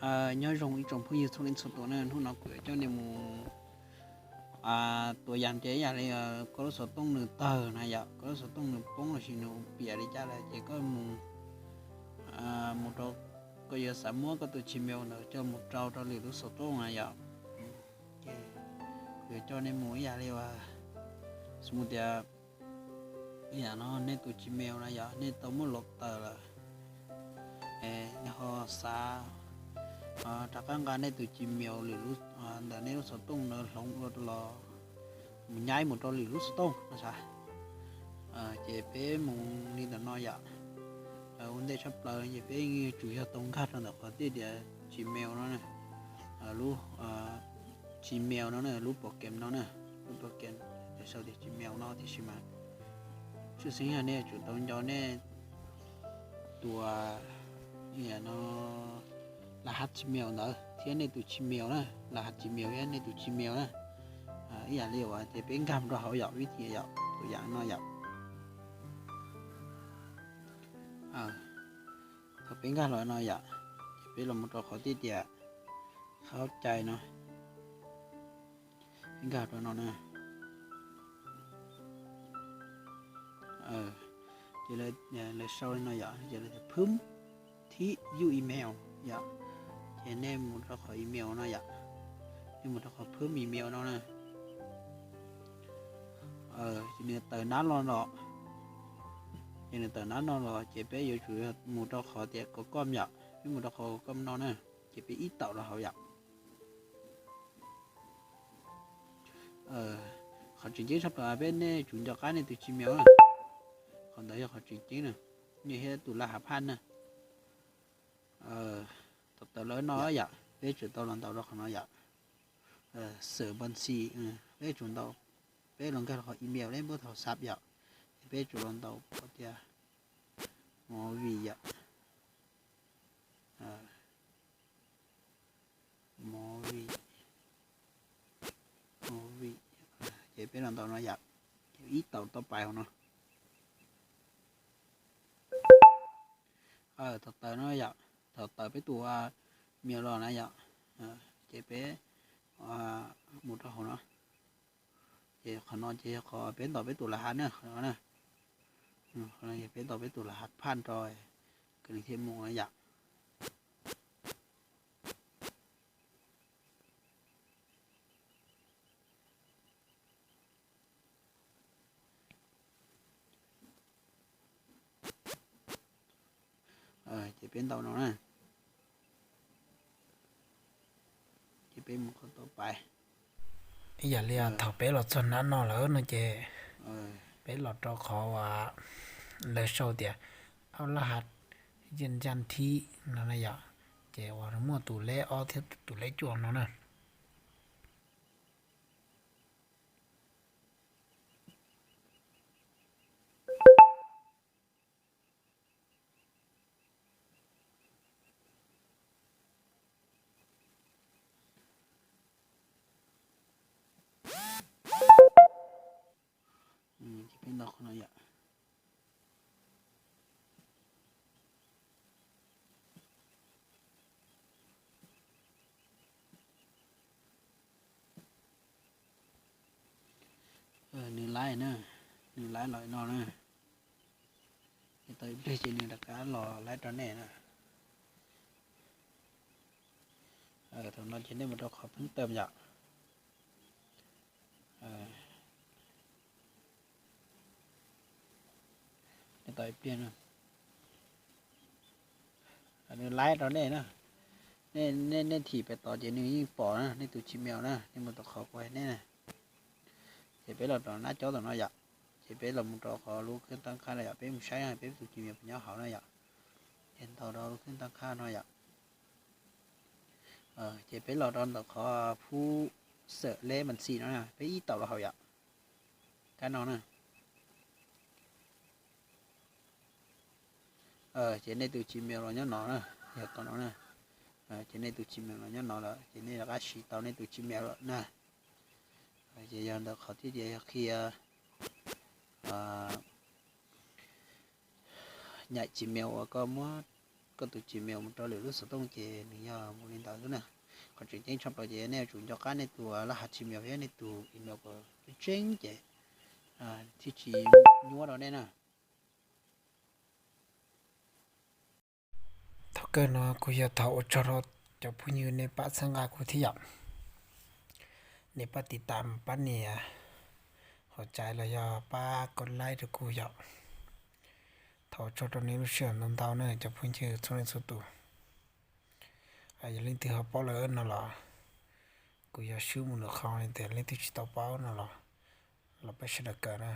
Nyob zoo ib tsoom phooj ywg txhua leej txhua tus na, hnub no kuv yuav coj nej mus tua yam tias ib yam li koj lub xov tooj nws tawg na yom, koj lub xov tooj nws poob los sis nws piam li cas lawm ces koj mus, mus rau, koj yuav xav muab koj tus Gmail ntawd coj mus rau rau lwm lub xov tooj na yom. Ces kuv yuav coj nej mus ib yam li uas, xws mus tias ib yam no nej tus Gmail na yom, nej tau muab los tawm lawm, nej ho xav rov qab nqa nej tus Gmail lwm, ntawm nej lub xov tooj ntawd hloov ua los mus nyab mus rau lwm lub xov tooj no sav. Ces peb mus li ntawm no yom. Ua ntej tshaj plaws ces peb yuav tsum yog tau nkag rau ntawm qhov tias Gmail no na, lub Gmail no na, lub program no na, lub program sau tias Gmail no tiam sis mas tshwj xeeb yog nej yuav tsum tau nco nej tus, no, laj hav Gmail ntawd thiab nej tus Gmail na, laj hav Gmail thiab nej tus Gmail na. Ib yam li uas tias peb nkag mus rau hauv yom, vib thim yom, tus yam no yom. Thaum peb nkag los no yom, ces peb los mus rau qhov tias qhov cai no, peb nkag rau no na. Ces lawv sau li no yom, ces lawv tias phwm thib yu email yom. Ces nej mus rau qhov email no yom, nej mus rau qhov phwm email no na. Ces nws tawm nab no los, ces nws tawm nab no los ces peb yuav tsum mus rau qhov tias kov kom yom, peb mus rau qhov kov kom no na, ces peb ib taum rau hauv yom. Qhov tseem ceeb tshaj plaws peb nej tsum nco qab nej tus Gmail na. Qhov ntawd yog qhov tseem ceeb na, nej thiab tus laj hav phaj na. Thaum tawm lawm no yom, peb tsum tau los ntaus rau qhov no yom. Xwm npon xi, peb tsum ntaus, peb los nkag rau qhov email, peb npab thaum xav yom, es peb tsum los ntaus qhov tias movie yom. Movie, movie, ces peb los ntaus no yom, ces ib taum tau pais hauv no. Thaum tawm no yom, thaum tawm peb tus email los na yom, ces peb mus rau hauv no. Ces qhov no ces yog qhov peb ntaus peb tus laj hav na, qhov no na. Peb ntaus peb tus laj hav phaj rau, kom nws thiaj mus na yom. Ces peb ntaus no na, ces peb mus qhov tau pais. Ib yam li thaum peb los txog nab no lawm no ces peb los rau qhov uas lawv sau tias ob laj hav ncaj thib no na yom, ces uas muaj tus leb ob thiab tus leb cuaj no na. Ces peb ntaus qhov no yom. Nws laib na, nws laib los no na. Ces tau ib pliag ces nws rov qab los laib rau nej na. Thaum no ces nej mus rau qhov pheej tawm yom. Nej tau ib pliag na, nws laib rau nej na. Nej, nej thim pem tod ces nws yeej pom na, nej tus Gmail na, nej mus tau qhov kuv hais nej na. Ces peb los rau nab cob tom no yom. Ces peb los mus rau qhov lub kheej tab qhaj no yom, peb mus saib peb tus Gmail puas nyob hauv na yom. Ces ntaus rau lub kheej tab qhaj no yom. Ces peb los rau ntawm qhov phub xawm leb mas xi no na, peb ib taum rau hauv yom. Kab no na. Ces nej tus Gmail los nyob no na, yog tom no na. Ces nej tus Gmail los nyob no lawm ces nej rov qab siv tau nej tus Gmail lawm na. Ces yog ntawm qhov thiab ces yog qhia nyaim Gmail uas koj muab koj tus Gmail mus rau lwm lub xov tooj ces nws yog mus li ntawd xwb na. Qhov tseem ceeb tshaj plaws ces nej yuav tsum nco qab nej tus laj hav Gmail thiab nej tus email kom tseeb tseeb ces thiaj tsis nyuaj rau nej na. Thaum kawg no kuv yog thov ua tsaug rau cov phooj ywg nej pab txhawb nqa kuv thiab yom. Nej pab tiv tas, pab nias hauv cai los yog pab kov laib rau kuv yom. Thov ua tsaug rau nej lub sij hawm ntau ntau na cov phooj ywg txhua leej txhua tus. Yog leej twg ho paub lawm no los kuv yuav swb mus nws qhov, yog tias leej twg tsis tau paub no los, los peb sawv daws kawm na.